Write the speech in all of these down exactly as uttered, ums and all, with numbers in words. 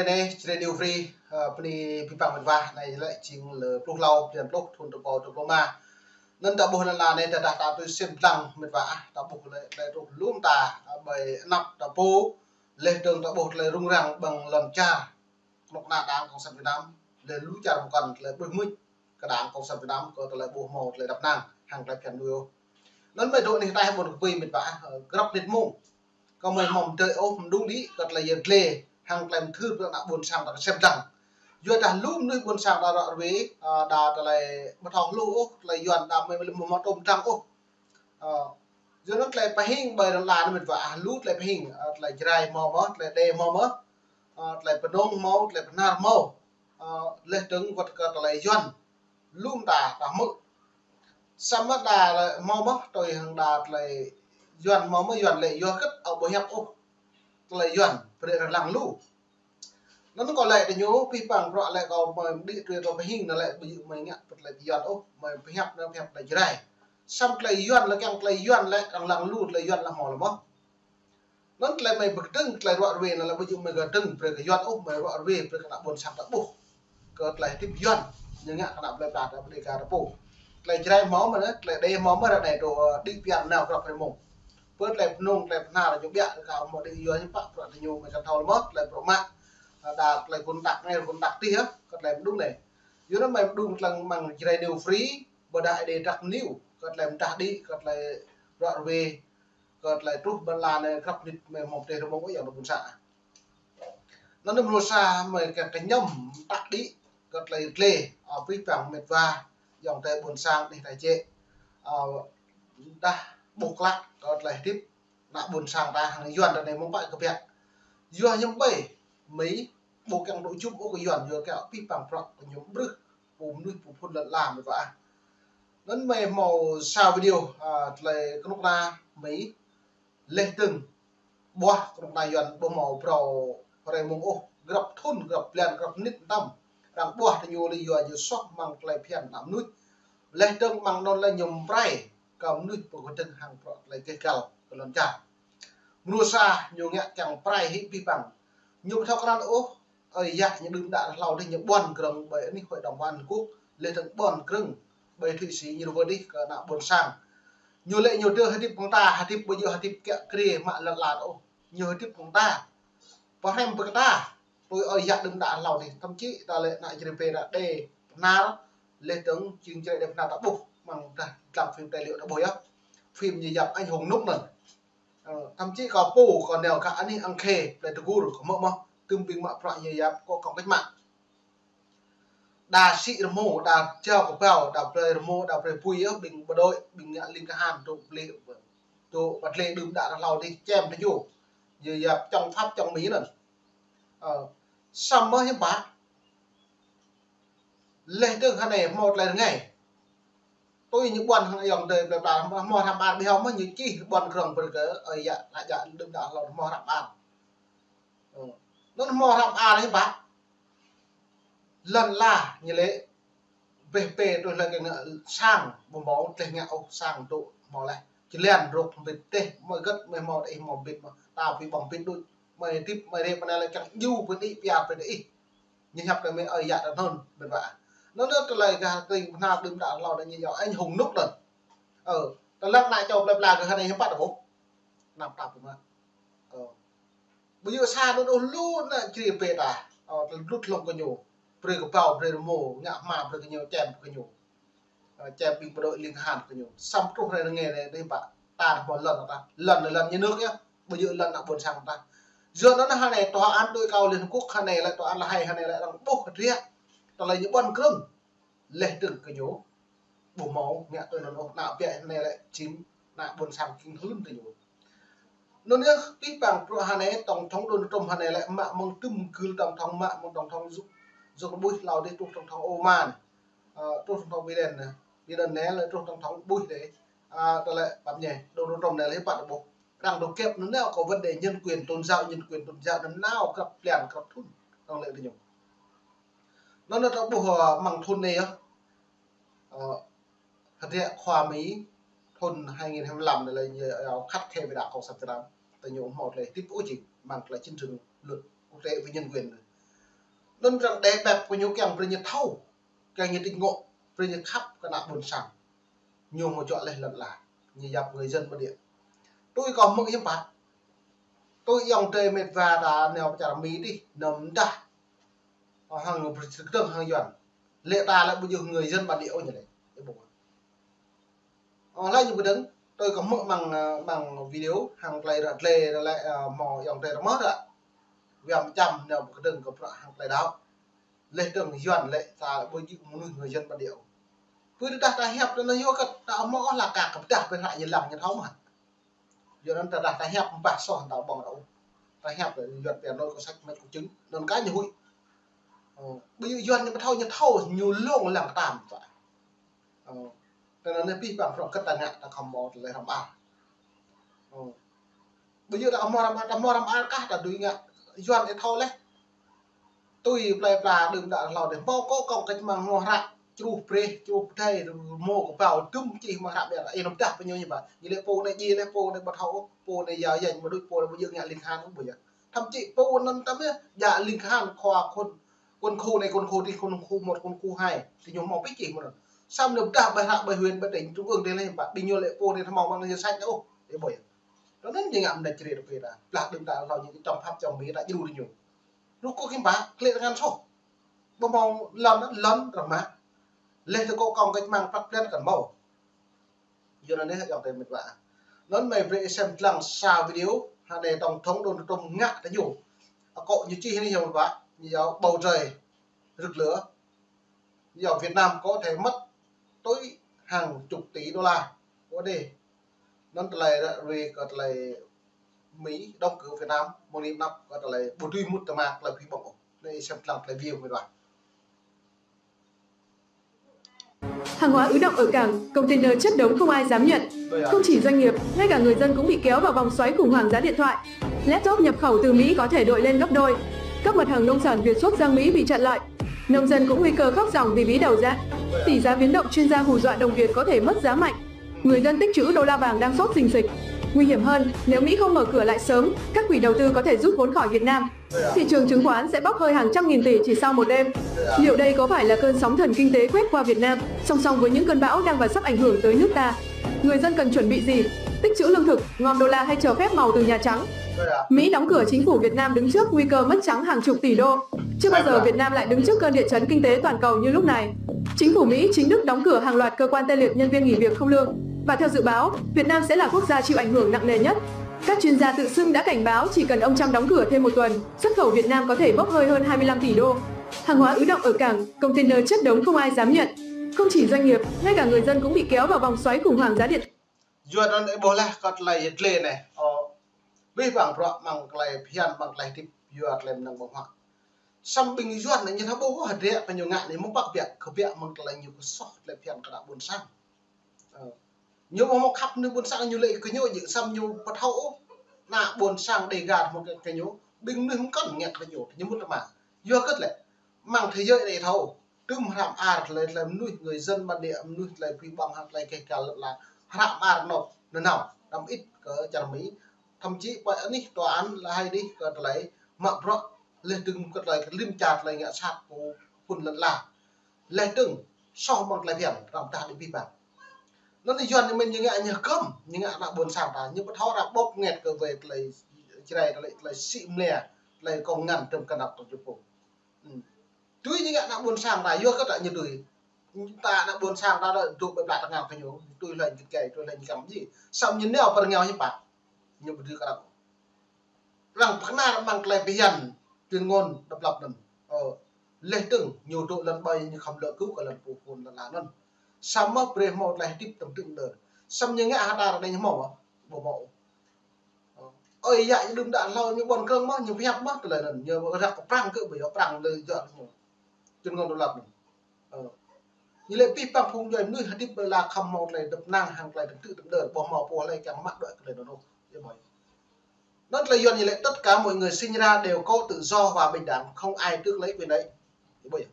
Anai, Jrai New Free, ơ, bơni abih bang mĕt wa, anai lĕ jing lơ pluh klâo, blan pluh, thun dua rơbâo dua pluh rơma. Anŭn ta ƀuh lŏn la anai, ta dah ta tui sem lăng mĕt wa, ta ƀuh lĕ, lĕ truh lŏm ta, ơ, ƀơi anăp ta pô, laih dơ̆ng ta ƀuh tơlơi rŭng răng ƀơi lŏn čar kơnuk kơna Đảng Cộng sản Việt Nam, lĕ lu čar pơkŏn tơlơi ƀuh mŭt kơ Đảng Cộng sản Việt Nam, kơ tơlơi ƀu hmâo tơlơi dăp năng, hăng tơlơi phiăn lui ôh. Anŭn mơi dŏ anih ataih ƀôn kơpui mĕt wa, ơ, grăp mơnit mông. Kơ mơi hmâo mơdơi ôh mơđung đĭ, kơ tơlơi yăl dlê, hăng tơlơi mơthưr brơi ană ƀôn sang ta kơ sem lăng. Yua dah lu mơnuih ƀôn sang ta ră ruai, ơ, đa tơlơi ƀu thâo hluh ôh, tơlơi Yuan đa mơi ƀu hmâo tôm trăng ôh. Ơ, yua anŭn tơlơi pơhing ƀơi lŏn la anai mĕt wa, lu tơlơi pơhing, ơ, tơlơi Jrai hmâo mơ̆, tơlơi Êđê hmâo mơ̆, ơ, tơlơi Mnông hmâo, tơlơi Bahnar hmâo, ơ, laih dơ̆ng wơ̆t kơ tơlơi Yuan, lŏm ta, ta hmư̆. Samơ̆ đa lĕ hmâo mơ̆, tui hăng đa tơlơi Yuan hmâo mơ̆, Yuan lĕ yua hơget ơ ƀu hiăp ôh tơlơi Yuan, brơi arăng lăng lu. Anŭn kâo lĕ tơ ñu, abih bang bruă lĕ kâo mơi đĭ tui tơlơi pơhing anŭn lĕ ƀu djơ̆ mơi ngă pơ tơlơi Yuan ôh, mơi pơhiăp anŭn pơhiăp tơlơi Jrai. Samơ̆ tơlơi Yuan lĕ kiăng tơlơi Yuan lĕ arăng lăng lu tơlơi Yuan lăng hmâo lĕ mơ̆. Anŭn tơlơi mơi pơkơdơ̆ng tơlơi ră ruai anŭn lĕ ƀu djơ̆ mơi kơdơ̆ng brơi kơ Yuan ôh, mơi ră ruai brơi kơ ană ƀôn sang ta ƀuh. Kơ tơlơi hơdip Yuan, ñu ngă kơ ană plei pla ta ƀu đĭ kơ ta pô. Tơlơi Jrai hmâo mơ̆ anai, tơlơi Êđê hmâo mơ̆, ră anai dŏ, ơ, đĭ pian nao grăp hrơi mông. Pơ tơlơi Mnông, tơlơi Bahnar ñu ƀiă kơ hmâo đĭ yua ñu pă bruă tơ ñu mơi kăn thâo lĕ mơ̆, tơlơi bruă mă, ơ, đa tơlơi kơnăk anai, kơnăk adih, ơ, kơ tơlơi mơđung anai. Yua anŭn mơi mơđung tơlơi mơ̆ng Jrai New Free, ƀôdah Êđê Truh News, kơ tơlơi mơdah đĭ, kơ tơlơi ră ruai, kơ tơlơi truh ƀơi lŏn la anai grăp mơnit mơi hmâo pơtreh rơmông ôh ayŏng adơi ƀôn sang. Anŭn mơnuih sa mơi kơ kơñăm mơtă đĭ kơ tơlơi yăl dlê, ơ, abih bang mĕt wa, ayŏng adơi ƀôn sang anih ataih jĕ, ơ, dah ƀuh klă kơ tơlơi hơdip ană ƀôn sang ta hăng Yuan ta anai mơ̆ng pă kơ biă. Yua hiư̆m ƀơi, mơi ƀu kiăng dŏ jum ôh kơ Yuan, yua kơ abih bang bruă kơ ñu brưh, pô mơnuih pô phun lŏn la mĕt wa. Anŭn mơi hmâo sa video, ơ, tơlơi kơnuk kơna mơi laih dơ̆ng ƀuah kơnuk kơna Yuan ƀu hmâo phrâo hrơi mông ôh, grăp thun, grăp blan, grăp mơnit mơtam. Arăng ƀuah tơ ñu lĕ yua ñu soh mơ̆ng tơlơi phiăn ană mơnuih. Laih dơ̆ng mơ̆ng anŭn lĕ ñu pơrai kơ mơnuih pơkơdơ̆ng hăng bruă tơlơi gêh gal kơ lŏn čar. Mơnuih sa ñu ngă kiăng pơrai hĭ abih bang. Ñu ƀu thâo krăn ôh, ơi yă ñu đưm đă hlâo adih ñu ƀuăn krơ̆ng ƀơi anih Hội đồng Bảo an Liên Hợp Quốc, laih dơ̆ng ƀuăn krơ̆ng ƀơi Thụy Sĩ ñu rơwơi adih kơ ană ƀôn sang. Ñu lĕ ñu dơ̆ hơdip hăng ta, hơdip ƀu djơ̆ hơdip kiă kriê mă lŏn la ôh. Ñu hơdip hăng ta. Pơhrăm pơkơta, tui ơi yă đưm đă hlâo adih, thậm chí ta lĕ ană Jrai pê đa đe, Bahnar, laih dơ̆ng jing Jrai đe Bahnar ta ƀuh, mơ̆ng dah dlăng phim tài liệu ta ƀuh yơh. Phim ñu yap Anh hùng nŭk anŭn. Ơ, thậm chí kâo pô, kâo nao kơ anih An Khê, plei Tơgur, kâo hmư̆ mơ̆, tơm ƀing mă bruă ñu yap, kâo kông kĕč mă. Đa sĭ rơmô, đa jao kơbao, đa brơi rơmô, đa brơi apui yơh, ƀing bộ đội, ƀing ngă ling kahan, dŏ plei, dŏ pơtlĕ đưm đă hlâo adih, čem tơ ñu. Ñu yap chống Pháp, chống Mỹ anŭn. Ơ, samơ̆ hiư̆m pă. Laih dơ̆ng hơnai hmâo tơlơi rơngai. Tui ñu ƀuăn hăng ayŏng adơi plei pla hmâo hrăm ar ƀiă mơ̆ ñu čih ƀuăn krơ̆ng brơi kơ ơi yă, ană yă đưm đă hlâo hmâo hrăm ar. Ơ. Anŭn hmâo hrăm ar hiư̆m pă. Lŏn la ñu lĕ bĕ pê tui lĕ kơ ngă sang ƀu hmâo tơlơi ngă ôh sang dŏ hmâo laih. Jơlan rŏk mbĭt teh mơi hơget mơi hmâo tơ ih hmâo mbĭt mơ̆. Ta ƀu ƀơ̆ng mbĭt đôč. Mơi hơdip mơi rĕ pơ anai lĕ kiăng djru pơ anih pia pơ anih. Ñu hiăp kơ mơi ơi yă ta anŭn mĕt wa. Anŭn anŭn tơlơi gah tơring Bahnar đưm đă hlâo anŭn ñu yap Anh hùng nŭk anŭn. Ơ, tơlơi ană čô plei pla kơ hơnai hiư̆m pă ta ƀuh. Anăm ta ƀuh mă. Ơ. Ƀu djơ̆ sa anŭn ôh lu ană Jrai pê ta. Ơ, tơlơi blŭt hlŏng kơ ñu. Brơi kơbao, brơi rơmô, ngă hma brơi kơ ñu, čem kơ ñu. Ơ, čem ƀing bộ đội ling kahan kơ ñu. Samơ̆ truh hrơi anai anai, anai pă, ta hmâo lŏn ta. Lŏn anai lŏn nhà nước yơh. Ƀu djơ̆ lŏn ană ƀôn sang ta. Yua anŭn hơnai tòa án tối cao Liên Hợp Quốc hơnai lĕ tòa án La Hay hơnai lĕ arăng ƀuh hơdră. Tơlơi ñu ƀuăn krơ̆ng. Laih dơ̆ng kơ ñu ƀu hmâo ngă tui anŭn ôh, ană biă hơnai lĕ jing ană ƀôn sang jing hơnŭn tơ ñu. Anŭn yơh abih bang bruă hơnai tổng thống Donald Trump hơnai lĕ mă mơ̆ng tơm gưl tổng thống mă mơ̆ng tổng thống George, George Bush hlâo adih truh tổng thống Obama anai. Ơ, truh tổng thống Biden anai. Biden anai lĕ truh tổng thống Bush adih. Ơ, tơlơi pap ñe, Donald Trump anai lĕ hiư̆m pă ta ƀuh. Arăng dŏ kĕp anŭn nao kơ vấn đề nhân quyền, tôn giáo, nhân quyền, tôn giáo anŭn nao grăp blan, grăp thun. Arăng lĕ tơ ñu. Anŭn ta ƀuh, ơ, mơ̆ng thun anai yơh. Ơ, hơdră khua Mi thun hai nghìn hai mươi lăm anai lĕ ñu, ơ, khắt khe với Đảng Cộng sản Việt Nam. Tơ ñu hmâo tơlơi hơdip ôh jing, mơ̆ng tơlơi chiến trường luật quốc tế về nhân quyền anai. Anŭn arăng đe bĕp kơ ñu kiăng brơi ñu thâo, kiăng ñu tĭng ngŏ, brơi ñu khăp kơ ană ƀôn sang. Ñu mơ̆ juă leh lŏn ala, ñu yap người dân bản địa. Tui kâo hmư̆ hiư̆m pă. Tui ayŏng adơi met wa ta nao pơ čar Mi dih, nao mơdah hăng pơdrơ̆ng hăng Yuan. Lĕ ta lĕ ƀu djơ̆ người dân bản địa ôh ñu lĕ. Ơ, laih ñu pơdrơ̆ng, tui kâo hmư̆ amăng, ơ, amăng video, hăng tơlơi ră tơlơi ră lĕ, ơ, hmâo ayŏng adơi rơmơ̆ ră. Wam čăm nao pơkơdơ̆ng kơ prăk hăng tơlơi đaŏ. Leh dơ̆ng Yuan lĕ ta ƀu djơ̆ mơnuih người dân bản địa. Pơ tơdah ta hiăp tơ anai yua kơ ta hmâo ôh lă kơ pơdah pơ hră ñu lăng ñu thâo mơ̆n. Yua anŭn tơdah ta hiăp ƀah soh ta ƀơ̆ng rơ̆. Ta hiăp Yuan pia nói có sách mách có chứng. Anŭn kơ ñu huĭ. Ơ, ƀu djơ̆ Yuan ñu ƀu thâo, ñu thâo, ñu lông lăng tam ta. Ơ, tơ anŭn anai pih păng prŏng kơ ta ngă ta khŏm hmâo tơlơi răm ar. Ơ. Ƀu djơ̆ ta hmâo răm ar, ta hmâo răm ar kah ta dưi ngă Yuan ih thâo leh. Tui plei pla đưm đă hlâo dih hmâo kơ kông kĕč măng hmâo hră, čruh breh, čruh pơdai, rơmô kơbao, dŭm čih măng hră ƀiă, ih nao pơdah pơ ñu ñu ƀă. Ñu lĕ pô anai djai leh, pô anai ƀu thâo ôh, pô anai yua yang mơ̆ đôč, pô anai ƀu djơ̆ ngă ling khan ôh ƀu djơ̆. Thậm chí pô anŭn tăm yơh, djă ling khan khua khôn, quân khu anai, quân khu dih, quân khu một, quân khu hai. Tơ ñu hmâo pih čih mơ̆n. Samơ̆ nao pơdah ƀơi hră, ƀơi huyện, ƀơi tỉnh, trung ương dih leh, ƀă ƀing ñu lĕ pô anai hmâo măng ñu sách ôh, ih ƀuh yơh. Tơ anŭn ñu ngă mơ̆n črê tơ pê ta. Plah đưm đă hlâo ñu čŏng phap čŏng Mi ta djru ñu. Rŭ kơ kĭn ƀă, klĕ tơngan soh. Ƀu hmâo lŏn, lŏn rơmah. Leh tơ kơ kông kĕč măng prăk plen kăn hmâo. Yua anŭn anai ayŏng adơi met wa. Anŭn mơi brơi sem lăng sa video, hă anai tổng thống Donald Trump ngă tơ ñu. Akŏ ñu čih anai yơh ƀă, ñu yua bầu trời rực lửa. Yua Việt Nam có thể mất tới hàng chục tỷ đô la. Ơ đê. Anŭn tơlơi ră ruai kơ tơlơi Mi đóng cửa Việt Nam, mơ̆ng anai anăp kơ tơlơi ƀu dưi mŭt tơma tơlơi phi ƀơ̆ng ôh. Anai sem lăng tơlơi video met wa. Hàng hóa ứ đọng ở cảng, container chất đống không ai dám nhận. Không chỉ doanh nghiệp, ngay cả người dân cũng bị kéo vào vòng xoáy khủng hoảng giá điện thoại. Laptop nhập khẩu từ Mỹ có thể đội lên gấp đôi. Các mặt hàng nông sản Việt xuất sang Mỹ bị chặn lại. Nông dân cũng nguy cơ khóc ròng vì bí đầu giá. Tỷ giá biến động, chuyên gia hù dọa đồng Việt có thể mất giá mạnh. Người dân tích trữ đô la vàng đang sốt rình rịch. Nguy hiểm hơn, nếu Mỹ không mở cửa lại sớm, các quỹ đầu tư có thể rút vốn khỏi Việt Nam. Thị trường chứng khoán sẽ bốc hơi hàng trăm nghìn tỷ chỉ sau một đêm. Liệu đây có phải là cơn sóng thần kinh tế quét qua Việt Nam, song song với những cơn bão đang và sắp ảnh hưởng tới nước ta? Người dân cần chuẩn bị gì? Tích trữ lương thực, gom đô la hay chờ phép màu từ Nhà Trắng? Mỹ đóng cửa chính phủ Việt Nam đứng trước nguy cơ mất trắng hàng chục tỷ đô. Chưa bao giờ Việt Nam lại đứng trước cơn địa chấn kinh tế toàn cầu như lúc này. Chính phủ Mỹ chính thức đóng cửa hàng loạt cơ quan, tê liệt nhân viên nghỉ việc không lương. Và theo dự báo, Việt Nam sẽ là quốc gia chịu ảnh hưởng nặng nề nhất. Các chuyên gia tự xưng đã cảnh báo chỉ cần ông Trump đóng cửa thêm một tuần, xuất khẩu Việt Nam có thể bốc hơi hơn hai mươi lăm tỷ đô. Hàng hóa ứ đọng ở cảng, container chất đống không ai dám nhận. Không chỉ doanh nghiệp, ngay cả người dân cũng bị kéo vào vòng xoáy khủng hoảng giá điện. Yua anŭn ih ƀuh leh kơ tơlơi yơh tơlơi anai. Ơ, pih păng prăk mơ̆ng tơlơi phiăn, mơ̆ng tơlơi hơdip, yua tơlơi mơnăng ƀơ̆ng huă. Samơ̆ ƀing Yuan anai ñu thâo ƀuh hơdră kơ ñu ngă anai mơ̆ng pă biă, kơ biă mơ̆ng tơlơi ñu kơ soh tơlơi phiăn kơ ană ƀôn sang. Ơ. Ñu ƀu hmâo khăp mơnuih ƀôn sang ñu lĕ kơ ñu djơ̆ samơ̆ ñu ƀu thâo ôh. Ană ƀôn sang Dega hmâo kơ, kơ ñu, ƀing mơnuih mơ̆ng kăn ngă kơ ñu, ñu mŭt tơma. Yua kơ lĕ, mơ̆ng thế giới anai thâo, tơm hră mơar tơlơi, tơlơi mơnuih, người dân bản địa mơnuih tơlơi phi ƀơ̆ng hă tơlơi keh kal lŏn ala. Hră mơar nộp nanao, đăm ĭt kơ čar Mi. Thậm chí ƀơi anih tòa án lăi dih kơ tơlơi mă bruă, leh dơ̆ng kơ tơlơi kơ lim čar tơlơi ngă sat pô phŭn lŏn ala. Leh dơ̆ng, soh mơ̆ng tơlơi phiăn, răm tah đĭ pih păng. Anŭn Yuan ñu mơ̆n ñu ngă ñu hơgŏm, ñu ngă ană ƀôn sang ta, ñu ƀu thâo ră ƀôp ngĕt kơ wai tơlơi Jrai, tơlơi, tơlơi sĭ mlĕ, tơlơi kông ngăn tơm kơnăp tơm čơpô. Ư. Tui ñu ngă ană ƀôn sang ta, yua kơ ta ñu tui. Ta ană ƀôn sang ta dŏ ƀơi pla tơngan kơ ñu, tui hlơi ñu kĕ, tui hlơi ñu kăm ji. Samơ̆ ñu nao pơ rơngiao ñu pă. Ñu ƀu dưi kơnăp. Arăng pơkơnar amăng tơlơi phiăn tuyên ngôn độc lập anŭn. Ơ, leh dơ̆ng ñu dŏ lŏn ƀai ñu khŏm lŏ kơkuh kơ lŏn pô phŭn lŏn ala anŭn. Samơ̆ brơi hmâo tơlơi hơdip tơm tưng đơ. Samơ̆ ñu ngă hơdar anai ñu hmâo mơ̆? Ƀu hmâo. Ơ, ơi yă ñu đưm đă hlâo ñu ƀuăn krơ̆ng mơ̆, ñu pơhiăp mơ̆ tơlơi anŭn. Ñu răk kơ prăng kơ ƀu yua prăng lĕ yua ñu. Tuyên ngôn độc lập anŭn. Ơ. Ñu lĕ pih păng phung djuai mơnuih hơdip ƀơi lŏn khăm hmâo tơlơi dŏp năng hăng tơlơi tơm tưng tơm đơ, ƀu hmâo pô hlơi kiăng mă đuaĭ tơlơi anŭn ôh. Ih ƀuh. Anŭn tơlơi Yuan ñu lĕ tất cả mọi người sinh ra đều có tự do và bình đẳng, không ai tước lấy quyền đấy. Ih ƀuh.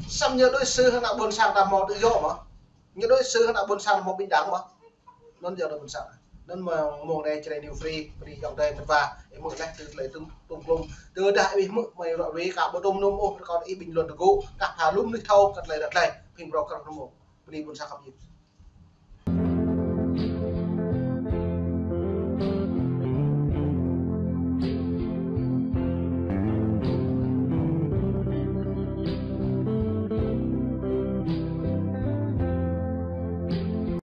Samơ̆ ñu đối xử hăng ană ƀôn sang ta hmâo tự do mơ̆? Ñu đối xử hăng ană ƀôn sang hmâo bình đẳng mơ̆? Anŭn yua ană ƀôn sang. Anŭn mơ̆ng anai Jrai New Free, bơni ayŏng adơi mĕt wa, ih hmư̆ laih tơlơi tŭm, tŭm klŭm. Tơdah ih hmư̆ mơ̆ng ră ruai kâo ƀu tŭm nŭm ôh, rơkâo ih bình luận tơ gŭ, kah pha lŭm nih thâo kơ tơlơi ră tơlơi, phim rŏ kơ nŭm ôh. Bơni ƀuôn sang khăp yơh.